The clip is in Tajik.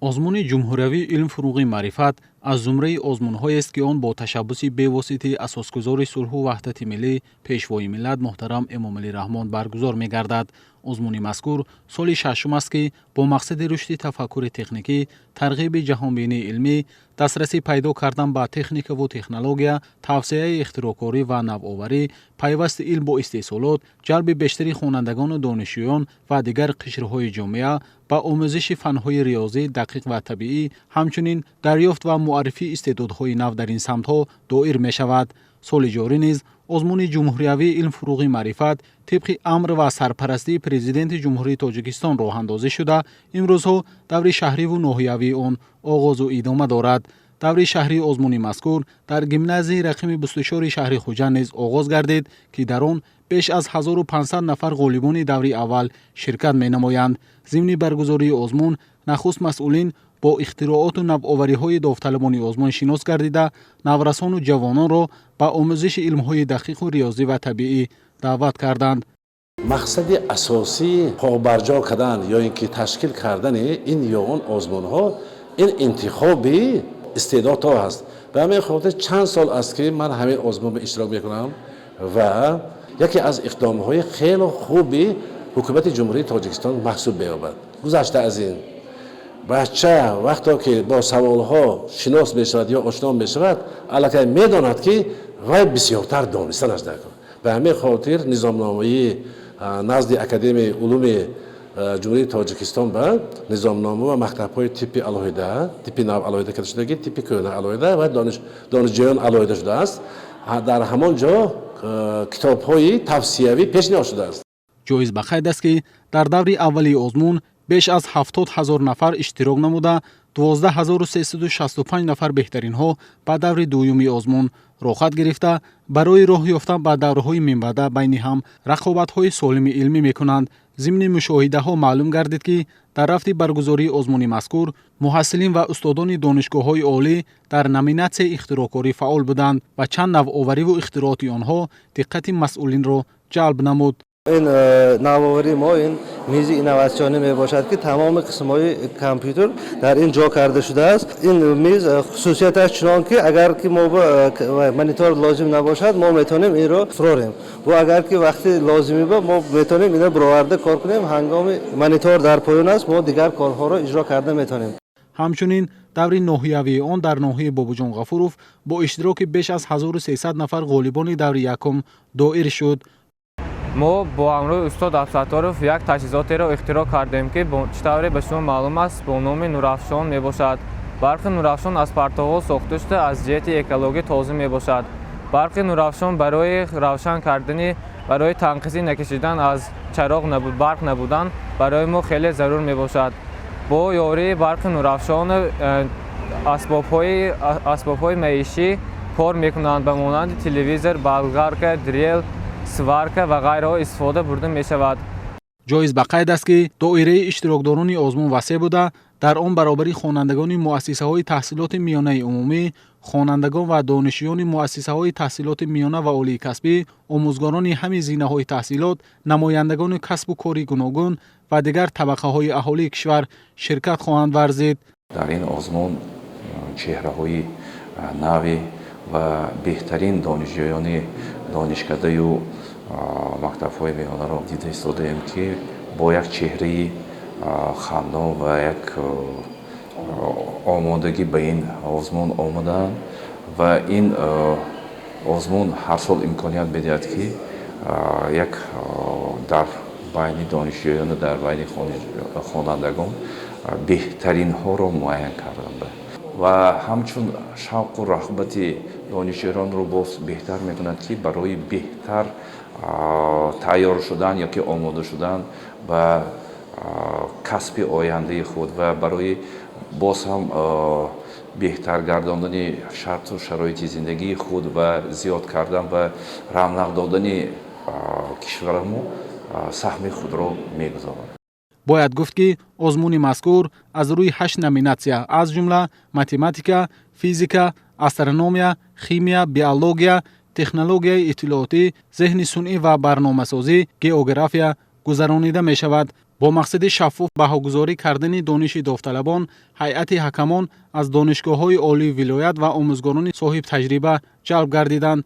Озмуни ҷумҳуриявии «Илм, фуруғи маърифат» аз зумраи озмунҳоест, ки он бо ташаббуси бевоситаи асосгузори сулҳу ваҳдати миллӣ, Пешвои миллат муҳтарам Эмомалӣ Раҳмон баргузор мегардад. Озмуни мазкур соли шашум аст, ки бо мақсади рушди тафаккури техникӣ, тарғиби ҷаҳонбинии илмӣ, дастрасӣ пайдо кардан ба техникаву технология, тавсеаи ихтироъкорӣ ва навоварӣ, пайвасти илм бо истеҳсолот, ҷалби бештари хонандагону донишҷӯён ва дигар қишрҳои ҷомеа ба омӯзиши фанҳои риёзӣ, дақиқ ва табиӣ, ҳамчунин дарёфт ва муаррифии истеъдодҳои нав дар ин самтҳо доир мешавад. Соли ҷорӣ низ озмуни ҷумҳуриявии «Илм, фуруғи маърифат» тибқи амр ва сарпарастии Президенти Ҷумҳурии Тоҷикистон роҳандозӣ шуда, имрӯзҳо даври шаҳриву ноҳиявии он оғозу идома дорад. Даври шаҳрии озмуни мазкур дар гимназияи рақами 24 шаҳри Хуҷанд низ оғоз гардид, ки дар он беш аз 1500 нафар ғолибони даври аввал ширкат менамоянд. Зимни баргузории озмун нахуст масъулин бо ихтирооту навовариҳои довталабони озмун шинос гардида, наврасону ҷавононро ба омӯзиши илмҳои дақиқу риёзӣ ва табиӣ даъват карданд. Мақсади асосии побарҷо кардан ё ин ки ташкил кардани ин ё он озмунҳо ин интихоби истеъдодҳо аст. Ба ҳамин хотир чанд сол аст, ки ман ҳамин озмунро иштирок мекунам ва яке аз иқдомҳои хеле хуби ҳукумати Ҷумҳурии Тоҷикистон маҳсуб меёбад. Гузашта аз ин, бача вақто ки бо саволҳо шинос мешавад ё ошно мешавад, аллакай медонад, ки вай бисёртар донистанаш даркор. Ба ҳамин хотир низомномаи назди Академияи улуми Ҷумҳурии Тоҷикистон ба низомнома ва мактабҳои типи алоҳида, типи нав алоҳида карда шудагӣ, типи кӯҳна алоҳида ва донишҷӯён алоҳида шудааст. Дар ҳамон ҷо китобҳои тавсиявӣ пешниҳод шудааст. Ҷоиз ба қайд аст, ки дар даври аввали озмун беш аз 70 000 нафар иштирок намуда, 12 365 нафар беҳтаринҳо ба даври дуюми озмун роҳхат гирифта, барои роҳ ёфтан ба даврҳои минбаъда байни ҳам рақобатҳои солими илмӣ мекунанд. Зимни мушоҳидаҳо маълум гардид, ки дар рафти баргузории озмуни мазкур муҳассилин ва устодони донишгоҳҳои олӣ дар номинатсияи ихтироъкорӣ фаъол буданд ва чанд навовариву ихтирооти онҳо диққати масъулинро ҷалб намуд. Ин навоварии мо ин мизи инноватсионӣ мебошад, ки тамоми қисмҳои компютер дар ин ҷо карда шудааст. Ин миз хусусияташ чунон, ки агар ки мо монитор лозим набошад, мо метавонем инро фурорем ва агар ки вақти лозимӣ ба мо метавонем инро бароварда кор кунем. Ҳангоми монитор дар поён аст, мо дигар корҳоро иҷро карда метавонем. Ҳамчунин даври ноҳиявии он дар ноҳияи Бобоҷон Ғафуров бо иштироки беш аз 1300 нафар ғолибони даври якум доир шуд. Мо бо ҳамроҳи устод Абсатторов як таҷҳизотеро ихтироъ кардем, ки чӣ тавре ба шумо маълум аст, бо номи нурафшон мебошад. Барқи нурафшон аз партовҳо сохта шуда, аз ҷиҳати экологӣ тоза мебошад. Барқи нурафшон барои равшан кардани, барои танқисӣ накашидан аз чароғ, барқ набудан барои мо хеле зарур мебошад. Бо ёрии барқи нурафшон асбобҳои маишӣ кор мекунанд, ба монанди телевизор, болгарка, дрел, сварка ва ғайраҳо истифода бурда мешавад. Ҷоиз ба қайд аст, ки доираи иштирокдорони озмун васеъ буда, дар он баробари хонандагони муассисаҳои таҳсилоти миёнаи умумӣ, хонандагон ва донишҷӯёни муассисаҳои таҳсилоти миёна ва олии касбӣ, омӯзгорони ҳамин зинаҳои таҳсилот, намояндагони касбу кори гуногун ва дигар табақаҳои аҳолии кишвар ширкат хоҳанд варзид. Дар ин озмун чеҳраҳои нави ва беҳтарин донишҷӯёни донишкадаю мактабҳои миёнаро дида истодаем, ки бо як чеҳраи хандон ва як омодагӣ ба ин озмун омадаанд ва ин озмун ҳар сол имконият медиҳад, ки як дар байни донишҷӯёну дар байни хонандагон беҳтаринҳоро муайян кардан ва ҳамчун шавқу рағбати донишҷӯёнро боз беҳтар мекунад, ки барои беҳтар тайёр шудан ёки омода шудан ба касби ояндаи худ ва барои боз ҳам беҳтар гардондани шарту шароити зиндагии худ ва зиёд кардан ва равнақ додани кишварамо саҳми худро мегузорад. Бояд гуфт, ки озмуни мазкур аз рӯи ҳашт номинатсия, аз ҷумла математика, физика, астрономия, химия, биология, технологияи иттилоотӣ, зеҳни сунъӣ ва барномасозӣ, география гузаронида мешавад. Бо мақсади шаффоф баҳогузорӣ кардани дониши довталабон, ҳайати ҳакамон аз донишгоҳҳои олии вилоят ва омӯзгорони соҳибтаҷриба ҷалб гардиданд.